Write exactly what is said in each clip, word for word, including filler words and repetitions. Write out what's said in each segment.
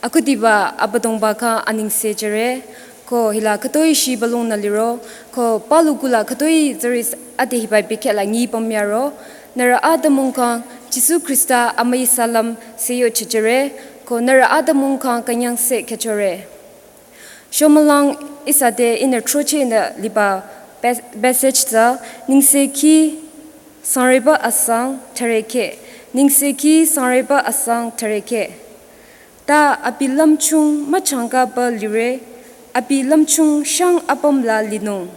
Akhudiba Abüdongba khyang anengse jüre, ko hila khütoi shibülung nü liro, ko palu kula khütoi tsüris ade hiba bekhyah la nyi pümyaro, nührü atümung khyang Jisu Khrista amüi salam seyo chijüre, ko nührü atümung khyang künyangse khyüchore. Shomülang ihsa te ihnü throcheh nü liba pas-, passage tsü, Nengsekhi sangreba asang thürekheh, Nengsekhi sangreba asang thürekheh. Ta abi lümchung müchangkaba lire, abi lümchung shang apüm la linung.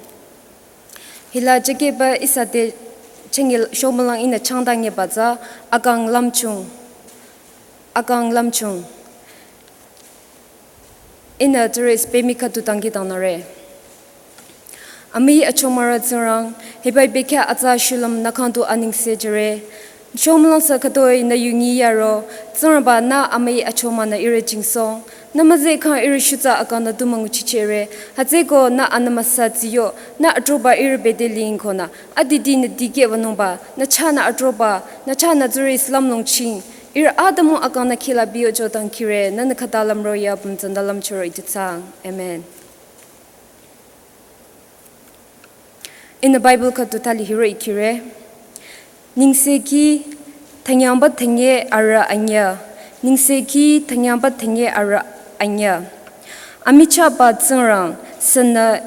Hila jekeba ihsa te chengil shomülang ihnü changdangeba tsü akang lümchung. Akang lümchung. Ihnü tsüris pemi khüdu dangkhidangnangre. Amüi achomürü Tsingrang, hiba bekhyah atsa shulüm nü khyang tu anengse jüre. Shomülang sü khütoi nü yu nyi yaro, Tsingrangba nü amüi achomanü ihrü jingsong, nü müzeh khyang ihrü shutsa akang nü tu münguchichehre, hütsüeko nü anümüsa tsiyo, nü atroba ihrü bete lingkonü, adidi nü dikehbanungba, nü chahnü atroba, nü chahnü tsüris lümlong ching, ihrü atümung akang nü khila biyocho dangkhire, nünü khüta lümro ya pümtsanda lümchoro itutsang. Amen. Ihnü Bible khüdu thali hiro ikire. Nengsekhi thanyangba thanye arüh anyüh. Nengsekhi thanyangba thanye arüh anyüh. Amichahba Tsingrang sünü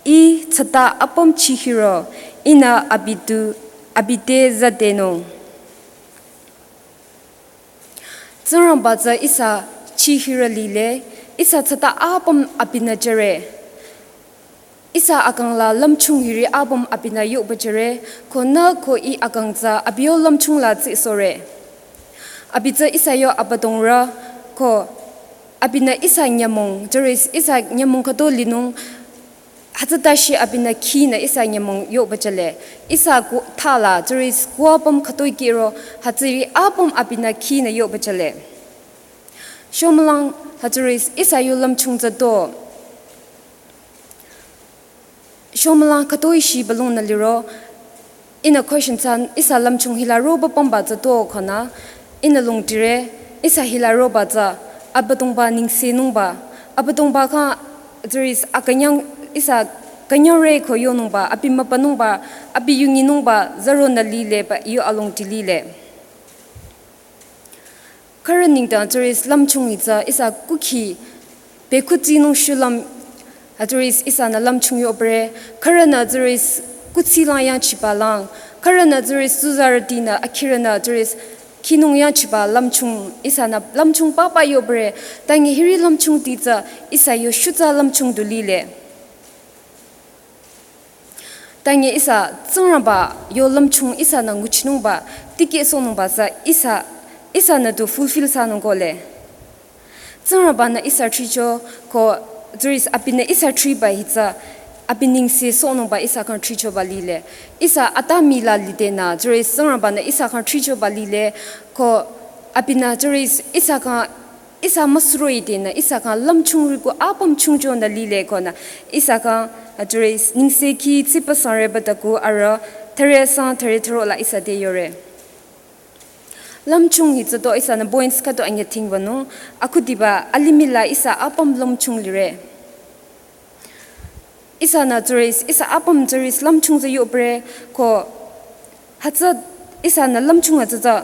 ih tsata apüm chihiro, ihnü abi tu, abi te zadenung. Tsingrangba tsü ihsa chihirü lile, ihsa tsata apüm abinü jüre. Ihsa akang la lümchung hiri apüm abinü yohpüjüre, ko nü ko ih akang tsü abi yo lümchung la tsisohre. Abi tsü ihsa yo Abüdongrü, ko abinü ihsa nyümong, tsüris ihsa nyümong khüdu linung, hütsütashi abinü khinü ihsa nyümong yohpüjüle. Ihsa ku thala, tsüris ku apüm khütoi kiro, hütsüri apüm abinü khinü yohpüjüle. Shomülang hütsüris ihsa yo lümchung tsü to. Shomülang khütoi shibülung nü liro, ihnü question tsü ihsa lümchung hila roba pümba tsü to konü, ihnü lungtire, ihsa hila roba tsü, Abüdongba nengsenungba, Abüdongba khyang tsüris akünyang ihsa künyangre ko yonungba, abi mübünungba, abi yu nyinungba, zaro nü lile ba yo alongdi lile. Khürü nengdang tsüris lümchung hi tsü ihsa kukhi bekutsinung shulüm, a tsüris ihsanü lümchung yohpüre, khürünü tsüris kuthsi lang yangchiba lang, khürünü tsüris tsuzarütinü akhirünü tsüris khinung yangchiba lümchung, ihsanü lümchung papa yohpüre, tangi hiri lümchungti tsü ihsa yo shutsa lümchung du lile. Tangi ihsa Tsingrangba yo lümchung ihsanü nguchinungba, tikehsohnungba tsü ihsa, ihsanü du fulfill thsanung kohle. Tsingrangbanü ihsa thricho ko tsüris abinü ihsa thriba hi tsü, abi nengsesohnungba ihsa khyang thrichoba lile. Ihsa atümung la lidenü tsüris Tsingrangbanü ihsa khyang thrichoba lile ko abinü tsüris ihsa khyang ihsa müsuroh-i denü, ihsa khyang lümchung riku apüm chungchonü lile konü, ihsa khyang, a, tsüris nengsekhi tsipa sangreba daku arüh, thüre sang thüre thüro la ihsa te yore. Lümchung hi tsü to ihsanü points khüdu anyüh dhingbanung, akhudiba alimih la ihsa apüm lümchung lire. Ihsanü tsüris, ihsa apüm tsüris lümchung tsü yohpüre ko hütsü ihsanü lümchung hütsü tsü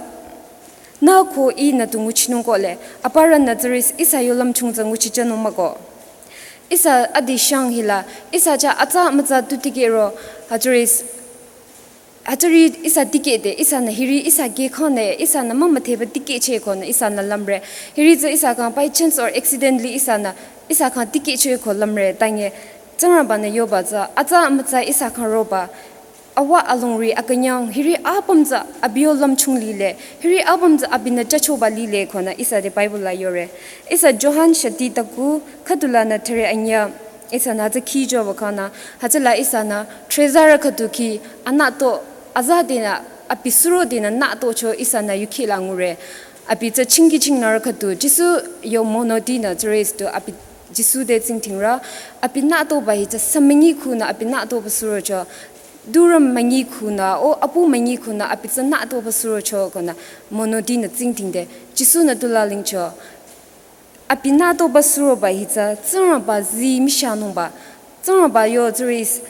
nü ko ihnü du nguchinung kohle, aparünü tsüris ihsa yo lümchung tsü nguchijünung mah ko. Ihsa adi shang hila, ihsa chah atsa mütsa tu tikehro, a tsüris, a tsüri ihsa tikehde, ihsanü hiri ihsa kehkhangnü, ihsanü mümüdheba tikehcheh konü ihsanü lümre. Hiri tsü ihsa khyang by chance or accidentally ihsanü, ihsa khyang tikehcheh ko lümre. Tangi Tsingrangbanü yoba tsü, atsa mütsa ihsa khyang roba, awa alongri akünyang, hiri apüm tsü abi yo lümchung lile, hiri apüm tsü abinü jüchoba lile konü ihsa te Bible la yore. Ihsa Johan shati daku khüdu lanü thüre anyüh, ihsanü tsü khijo bakanü, hütsüla ihsanü thsüzarü khüdu khi, anüto, aza denü, abi suro denü nütocho ihsanü yukhi la ngure. Abi tsü chingki chingnürü khüdu, Jisu yo monotinü tsüris du abi Jisu te tsingdhingrü, abi nütoba hi tsü sümünyi khunü abi nütoba surocho, durüm münyi khunü, o apu münyi khunü abi tsü nütoba surocho konü, monotinü tsingdhingde, Jisunü du lalingcho. Abi natoba suroba hi tsü Tsingrangba zi mishanungba, Tsingrangba yo tsüris,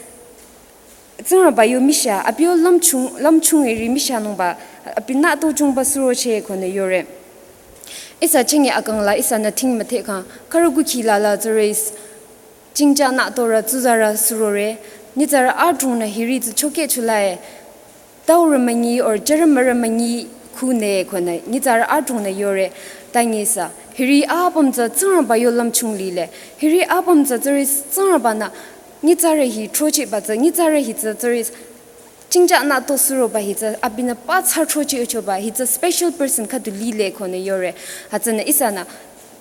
Tsingrangba yo misha, abi yo lümchung, lümchung iri mishanungba, abi nato chungba suroche konü yore. Ihsa chingi akang la ihsanü thing müdhe kang, khürü kukhi la la tsüris, jingja natorü tsuzarü surore, nyitsarü adrongnü hiri tsü choke chulae, taurü münyi or jürü mürü münyi khunü konü, nyitsarü adrongnü yore, tangi sa. Hiri apüm tsü Tsingrangba yo lümchung lile. Hiri apüm tsü tsüris Tsingrangbanü nyitsarü hi throchehba tsü, nyitsarü hi tsü tsüris jingja nato suroba hi tsü, abinü pathsa throcheh uchoba hi tsü special person khüdu lile konü yore. Hütsünü ihsanü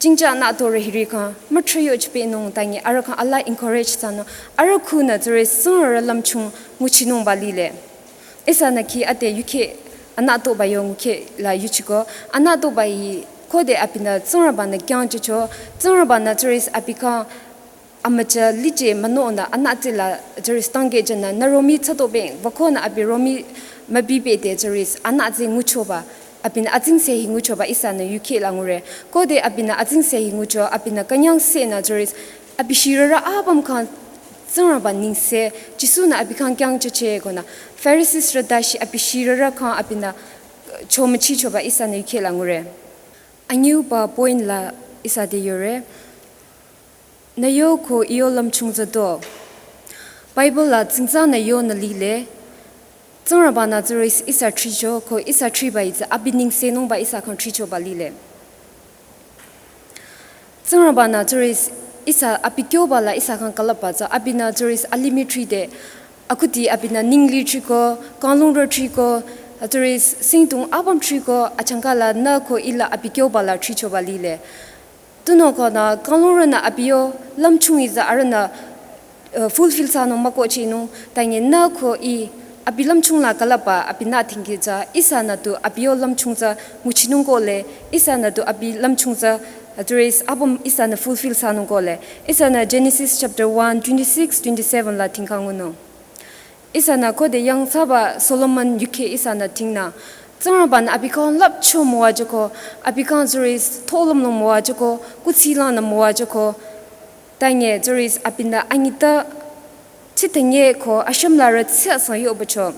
jingja natorü hiri kang müthriyo chipehnung tangi arüh kang ala encourage thsanung, arüh khunü tsüris Tsingrangba lümchung nguchinungba lile. Ihsanü khi ade yukheh anatoba yo ngukheh la yuchiko, anatoba hi khode abinü Tsingrangbanü kyangchicho, Tsingrangbanü tsüris abi kang amücha lije münonü anatse la tsüris tangkeh jünü nü romi thsato beng, wükonü abi romi mübibede tsüris anatse nguchoba, abinü atsingse hi nguchoba ihsanü yukheh la ngure. Khode abinü atsingse hi ngucho, abinü künyangsenü tsüris, abi shirürü apüm kang Tsingrangba nengse, Jisu-nü abi kang kyangchiche konü, Pharisees rü dashi abi shirürü kang abinü chomüchichoba ihsanü yukheh la ngure. Anyiuba point la ihsa te yore. Nü yo ko i yo lümchung tsü do. Bible la tsingtsa nü yonü lile. Tsingrangbanü tsüris ihsa thricho ko ihsa thriba hi tsü abi nengsenungba ihsa kang thrichoba lile. Tsingrangbanü tsüris ihsa abi kyoba la ihsa kang külüpba tsü abinü tsüris alimih thride. Akhuti abinü ningli thriko, kanglungrü thriko, tsüris singdong apüm thriko, achangka la nü ko i la abi kyoba la thrichoba lile. Tunüo konü kanglungrünü abi yo lümchung hi tsü arühnü, eh, fulfill thsanung mükohchehnung, tangi nü ko i abi lümchung la külüpba abinü thingki tsü ihsanü tu abi yo lümchung tsü nguchinung kohle, ihsanü tu abi lümchung tsü, eh, tsüris apüm ihsanü fulfill thsanung kohle. Ihsanü Genesis chapter one, twenty-six, twenty-seven la thingkang ngunung. Ihsanü khode yangthsaba Solomon yukheh ihsanü thingnü, Tsingrangbanü abi kang lüpcho müwajüko, abi kang tsüris tholümlong müwajüko, kuthsi langnü müwajüko, tangi tsüris abinü anyita thitenge ko ashümlarü thsiasang yohpücho.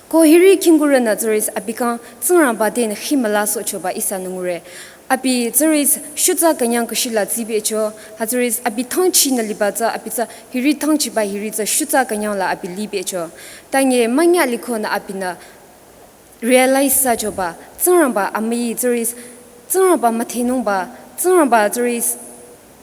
Ko hiri khingkurünü tsüris abi kang Tsingrangba tenü khimülasohchoba ihsanü ngure. Abi tsüris shutsa künyang kushila tsibehcho, hütsüris abi thangchinü liba tsü abi tsü hiri thangchiba hiri tsü shutsa künyang la abi libehcho. Tangi münyi likonü abinü realize thsachoba, Tsingrangba amüi tsüris, Tsingrangba müdhenungba, Tsingrangba tsüris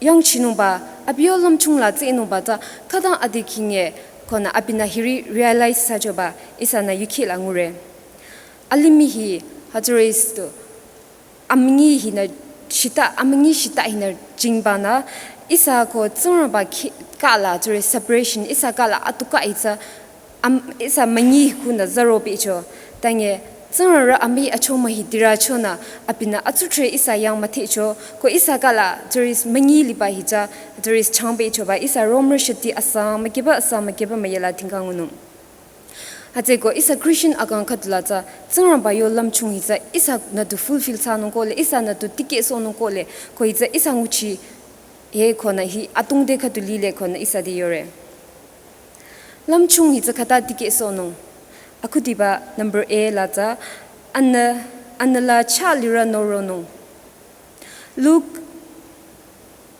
yangchinungba, abi yo lümchung la tsehnungba tsü khütang ade khinge konü abinü hiri realize thsachoba ihsanü yukheh la ngure. Alimih hi hütsüris tu amünyi hinü shita, amünyi shita hinü jingbanü ihsa ko Tsingrangba khi-, kala tsüris separation, ihsa kala atuka hi tsü am-, ihsa münyi hi kunü zaro pehcho. Tangi Tsingrangba amüi achomü hi dirachonü abinü atsudhre ihsa yang müdhecho, ko ihsa kala tsüris münyi liba hi tsü tsüris changpehchoba ihsa Romrü shiti asang, mükiba asang, mükiba müyela thingkang ngunung. Hütsüko ihsa Christian akang khüdula tsü, Tsingrangba yo lümchung hi tsü ihsanü tu fulfill thsanung kohle, ihsanü tu tikehsohnung kohle, ko hi tsü ihsa nguchi, he konü hi atungde khüdu lile konü ihsa te yore. Lümchung hi tsü khüta tikehsohnung. Akhudiba number A la tsü, anü, anüla chah lirü noronung. Luke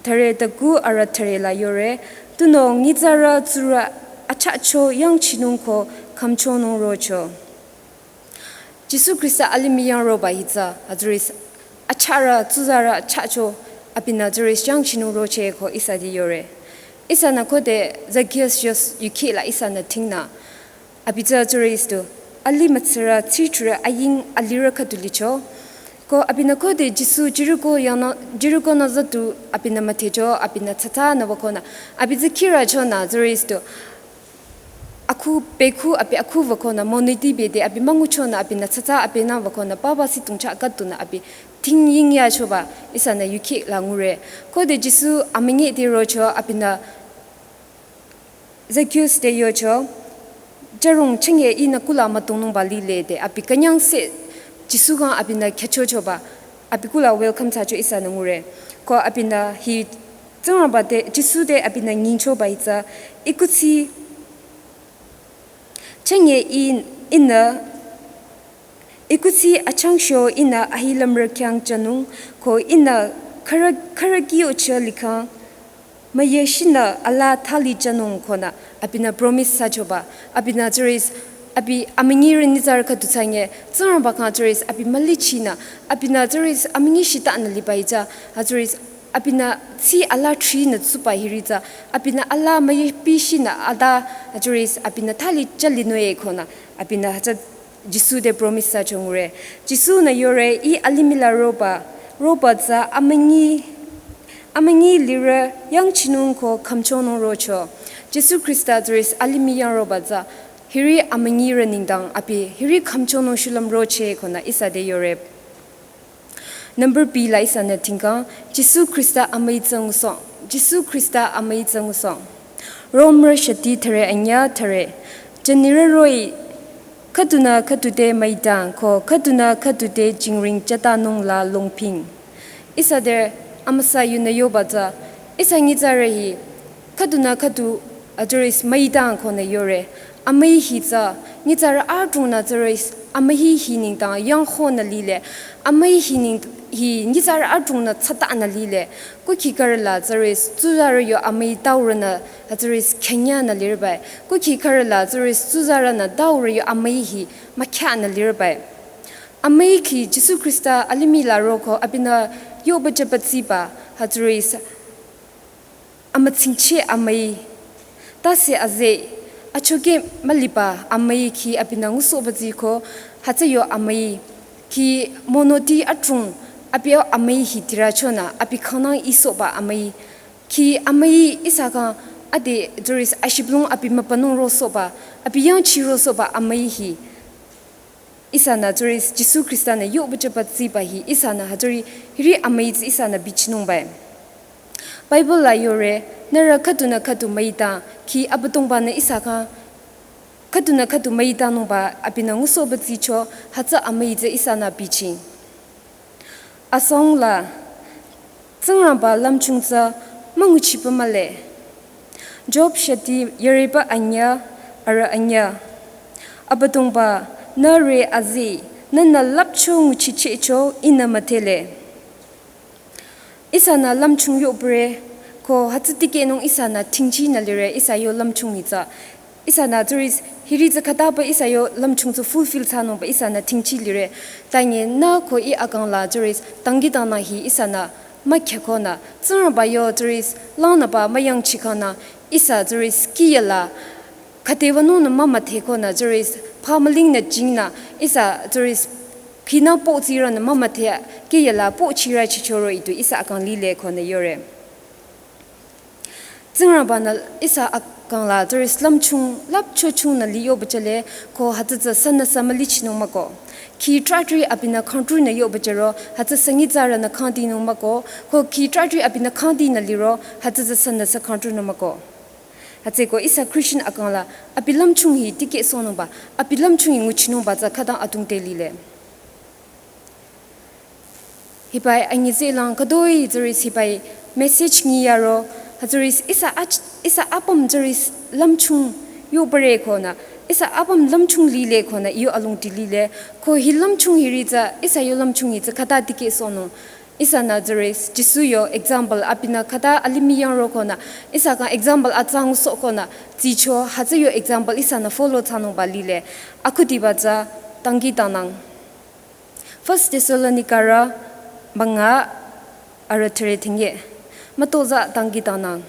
thüre tüku arü thüre la yore, tunüo nyitsarü tsurü achahcho yangchinung ko khümchonung rocho. Jisu Khrista alimih yang roba hi tsü, hütsüris achahrü tsuzarü achahcho abinü tsüris yangchinung roche ko ihsa te yore. Ihsanü khode Zacchaeus yukheh la ihsanü thingnü. Abi tsü tsüris tu, alimih tsürü, tsithurü, aying alirü khüdu licho. Ko abinü khode Jisu Jeriko yangnü, Jeriko nü züdu abinü müdhecho, abinü tsatsanü wükonü. Abi tsü khirüchonü tsüris tu, akhu, bekhu, abi akhu wükonü, moniti bede, abi münguchonü, abinü tsatsa, abinü wükonü, papa si tungcha akadunü, abi ting ying yachoba, ihsanü yukheh la ngure. Khode Jisu amünyi te rocho, abinü Zacchaeus te yocho, "Jürong chenge ihnü kula mütongnungba lile" de, abi künyangse Jisu kang abinü khyüchochoba. Abi kula welcome thsacho ihsanü ngure. Ko abinü hi Tsingrangba te, Jisu te abinü nyingchoba hi tsü, ikuthsi chanye in, ihnü, ikuthsi achangsho ihnü ahi lümre khyang jünung, ko ihnü khürü, khürü kyo chah likhang, müyeshinü alaa thali jünung konü, abinü promise thsachoba, abinü tsüris, abi amünyirü nyitsarü khüdu thsanye, Tsingrangba khyang tsüris, abi mülichinü, abinü tsüris, amünyi shitanü liba hi tsü, ha tsüris, abinü tsü alaa thrinü tsuba hiri tsü, abinü alaa müyepishinü ada, ha tsüris, abinü thali jülinung-e konü, abinü ha tsü Jisu te promise thsacho ngure. Jisu-nü yore, Ih alimih la roba, roba tsü amünyi, amünyi lirü yangchinung ko khümchonung rocho. Jisu Khrista tsüris alimih yang roba tsü, hiri amünyirü nengdang abi, hiri khümchonung shulüm rocheh konü ihsa te yore. Number B la ihsanü tingkang, Jisu Khrista amüi tsü ngusohng. Jisu Khrista amüi tsü ngusohng. Romrü shati thüre anyüh thüre. Jünirü roh-i, khüdunü khüdu te müidang ko khüdunü khüdu te jingring jütanung la longping. Ihsa te amüsa yunü yoba tsü, ihsa nyitsarü hi, khüdunü khüdu, ha tsüris müidang konü yore. Amüi hi tsü, nyitsarü adrongnü tsüris, amüi hi nengdang yangkhonü lile. Amüi hi neng, hi nyitsarü adrongnü tsatanü lile. Kukhi khürü la tsüris, tsuzarü yo amüi taurünü, ha tsüris khenyanü lirbai. Kukhi khürü la tsüris, tsuzarünü taurü yo amüi hi mükyanü lirbai. Amüi khi Jisu Khrista alimih la roko abinü yoba jüba tsiba, ha tsüris, amütsingcheh amüi, tase aze, achokeh müliba amüi khi abinü ngusohba tsiko, ha tsü yo amüi, khi monoti adrong, abi yo amüi hi tirachonü, abi khangnang isohba amüi, khi amüi ihsa khyang ade tsüris ashiplung abi mübünung rosohba, abi yangchi rosohba amüi hi. Ihsanü tsüris Jisu Khrista-nü yoba jüba tsiba hi ihsanü ha tsüri hiri amüi tsü ihsanü bichinungbai. Bible la yore, nührü khüdunü khüdu müidang, khi Abüdongba-nü ihsa khyang khüdunü khüdu müidangnungba abinü ngusohba tsicho, ha tsü amüi tsü ihsanü biching. Asong la, Tsingrangba lümchung tsü münguchiba mühle. Job shati yüreba anyüh, arüh anyüh. Abüdongba, nührü azi, nühnü lüpcho nguchichehcho ihnü müdhele. Ihsanü lümchung yopüre, ko hütsü tikehnung ihsanü thingchinü lire, ihsa yo lümchung hi tsü. Ihsanü tsüris, hiri tsü khütaba ihsa yo lümchung tsü fulfill thsanungba ihsanü thingchi lire. Tanye nü ko ih akang la tsüris, dangkhidangnang hi ihsanü mükhyakonü, Tsingrangba yo tsüris, langnüba müyangchikonü, ihsa tsüris, kih yala, khüde wünungnü mümüdhekonü tsüris, phamülingnü jingnü, ihsa tsüris, khinü potsirünü mümüdhe, kih yala pochirü chichoro idu ihsa akang lile konü yore. Tsingrangba-nü ihsa akang la tsüris lümchung, lüpcho chungnü li yoba jüle, ko hütsü tsü sünüsü mülichinung mükoh. Khi trahtri abinü khangtrunü yoba jüro, hütsü sü nyitsarünü khangtinung mükoh, ko khi trahtri abinü khangtinü liro, hütsü tsü sünüsü khangtrunung mükoh. Hütsüeko ihsa Christian akang la, abi lümchung hi tikehsohnungba, abi lümchung hi nguchinungba tsü khütang atungte lile. Hibai anyüzehlang khütoi tsüris hibai message nyi yaro, ha tsüris ihsa ach-, ihsa apüm tsüris lümchung yopüre konü, ihsa apüm lümchung lile konü iyo alongdi lile, ko hi lümchung hiri tsü, ihsa yo lümchung hi tsü khüta tikehsohnung. Ihsanü tsüris, Jisu yo example abinü khüta alimih yangro konü, ihsa khyang example atsa ngusoh konü, tsicho, hütsü yo example ihsanü follow thsanungba lile, akhudiba tsü, dangkhidangnang. First Thessalonica rü münga arüh thüre thingye. Mütozah dangkhidangnang.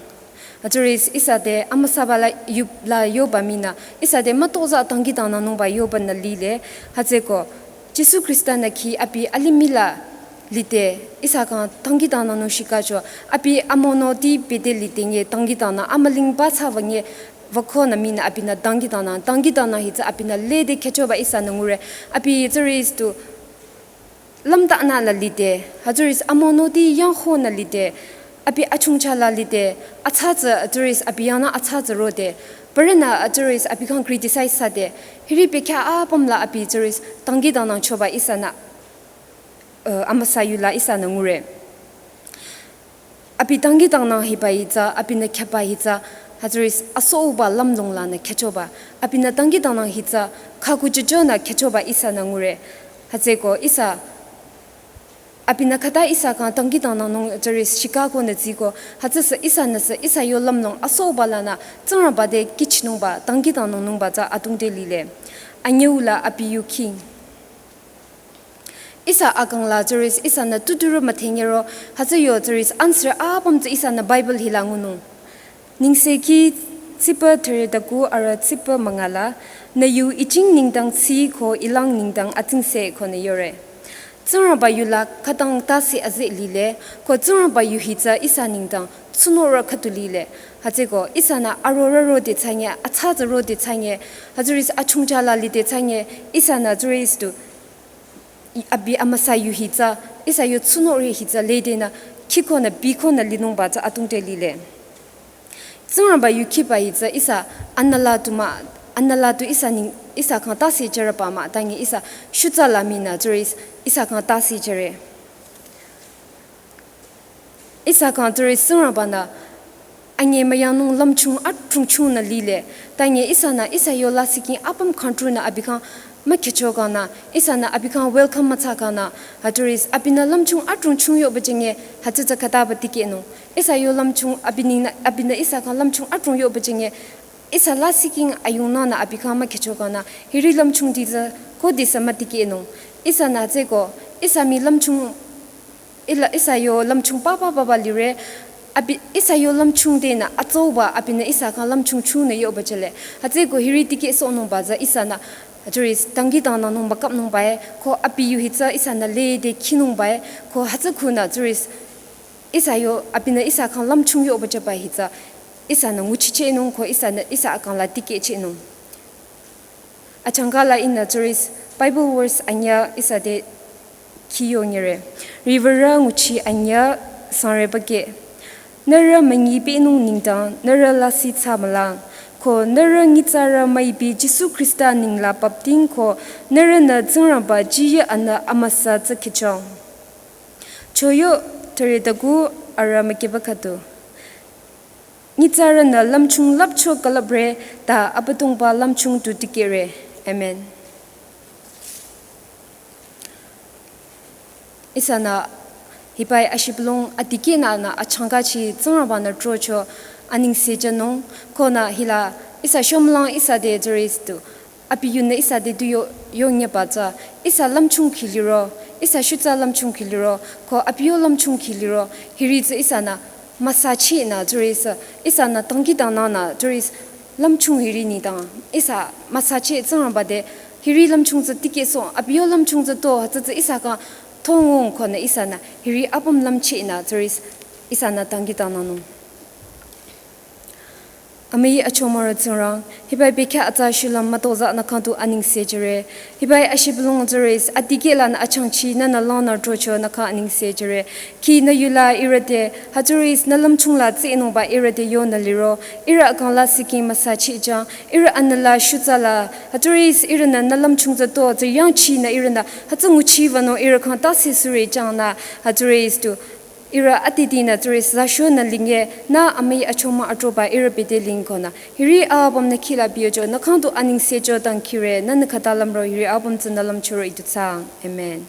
Ha tsüris ihsa te amüsaba la yup la yoba mii nü. Ihsa te mütozah dangkhidangnangnungba yobanü lile. Hütsüeko. Jisu Khrista-nü khi abi alimih la lide. Ihsa khyang dangkhidangnangnung shikacho. Abi amonoti bete lide nye dangkhidangnang. Amülingba thsaba nye wükonü mii nü abinü dangkhidangnang. Dangkhidangnang hi tsü abinü lede khyüchoba ihsanü ngure. Abi tsüris tu lümdanü la lide, ha tsüris amonoti yangkhonü lide, abi achungcha la lide, atsa tsü tsüris abi yangnü atsa tsü rode, parünü tsüris abi khyang criticize thsade, hiri bekhyah apüm la abi tsüris dangkhidangnangchoba ihsanü uh, amüsa yula ihsanü ngure. Abi dangkhidangnang hiba hi tsü, abinü kheba hi tsü, hütsüri asüba lümlong lanü khechoba. Abinü dangkhidangnang hi tsü, khaku jüjonü khechoba ihsanü ngure. Hütsüeko ihsa, abinü khüta ihsa khyang dangkhidangnangnung hütsüri shikakonü tsiko, hütsüsü ihsanüsü ihsa yo lümlong asüba lanü, Tsingrangba te kihchinungba, dangkhidangnangnungba tsü adrong te lile. Anyüula abi yu king. Ihsa akang la hütsüri ihsanü tuturü müdhenyero, hütsü yo hütsüri answer apüm tsü ihsanü Bible hila ngunung. Nengsekhi tsipü thüre daku arü tsipü müngala, nü yu ijing nengdang tsü ko ilang nengdang atsingse konü yore. Tsingrangba yula khütang tase aze lile, ko Tsingrangba yu hi tsü ihsa nengdang tsunohrü khüdu lile. Hütsüeko ihsanü arorü rode thsanye, atsa tsü rode thsanye, hütsüri achungcha la lide thsanye, ihsanü hütsüri tu abi amüsa yu hi tsü, ihsa yo tsunohrü hi tsü ledenü, khikonü bikonü linungba tsü adrong te lile. Tsingrangba yu khiba hi tsü ihsa anüla tu mah, anüla tu ihsa neng, ihsa khyang tase jürüba mah, tangi ihsa shutsa la mii nü hütsüri ihsa khyang tase jüre. Ihsa khyang hütsüri Tsingrangbanü anyemüyangnung lümchung adrongchungnü lile. Tangi ihsanü ihsa yo lasih king apüm kangtrunü abi khyang mükhecho kangnü, ihsanü abi khyang welcome müthsa kangnü, hütsüri abinü lümchung adrongchung yoba jenge hütsü tsü khütaba tikehnung. Ihsa yo lümchung abi neng, abinü ihsa khyang lümchung adrong yoba jenge ihsa lasih king ayungnangnü abi khyang mükhecho kangnü, hiri lümchung di tsü, khodesü mütikehnung. Ihsanü hütsüeko, ihsa mii lümchung, ila ihsa yo lümchung papa papa lire, abi ihsa yo lümchung tenü, atsauba abinü ihsa khyang lümchung chunü yoba jüle. Hütsüeko hiri tikehsohnungba tsü ihsanü, hütsüri dangkhidangnangnung mükapnungba e, ko abi yu hi tsü ihsanü lede khinungba e, ko hütsü khunü hütsüri ihsa yo, abinü ihsa khyang lümchung yoba jüba hi tsü, ihsanü nguchichehnung ko ihsanü ihsa akang la tikehchehnung. Achangka la ihnü hütsüri Bible verse anyüh ihsa te khiyo nyire. Riwürü nguchi anyüh sangreba ke. Nührü münyipehnung nengdang, nührü lasih thsamülang. Ko nührü nyitsarü müipi Jisu Khrista neng la bapting ko, nührünü Tsingrangba jiyü anü amüsa tsü khichang. Choyo thüre daku arü mükiba khüdu. Nyitsarünü lümchung lüpcho külüpre ta Abüdongba lümchung tu tikehre. Amen. Ihsanü hibai ashibülung adikehnü nü achangkachi Tsingrangbanü throcho anengse jünung konü hila ihsa shomlang ihsa te hütsüri tu abi yunü ihsa te tu yo, yonyeba tsü, ihsa lümchung khi liro, ihsa shutsa lümchung khi liro, ko abi yo lümchung khi liro, hiri tsü ihsanü müsachehnü hütsüri, ihsanü dangkhidangnangnü hütsüri lümchung hiri nengdang, ihsa müsacheh Tsingrangba te, hiri lümchung tsü tikehsoh, abi yo lümchung tsü to, hütsü tsü ihsa khyang tongung konü ihsanü, hiri apüm lümchehnü hütsüri, ihsanü dangkhidangnangnung. Amüi achomürü Tsingrang, hibai bekhyah atsa shulüm mütozah nü khyang tu anengse jüre. Hibai ashibülung hütsüri, adikehlanü achangchi nünü langnü throcho nü khyang anengse jüre. Khi nü yula ihrü te, hütsüri nü lümchung la tsehnungba ihrü te yonü liro. Ihrü akang lasih king müsacheh jang, ihrü anüla shutsa la, hütsüri ihrünü nü lümchung tsü to, tsü yangchinü ihrünü, hütsü nguchiwünung ihrü khyang tase sure jangnü, hütsüri tu. Ihrü adidinü hütsüri zashonü linge, nü amüi achomü atroba ihrü bete ling konü. Hiri apüm nü khila biyojo, nü khyang tu anengsejo dangkire, nü nü khüta lümro hiri apüm tsü nü lümchoro idutsang. Amen.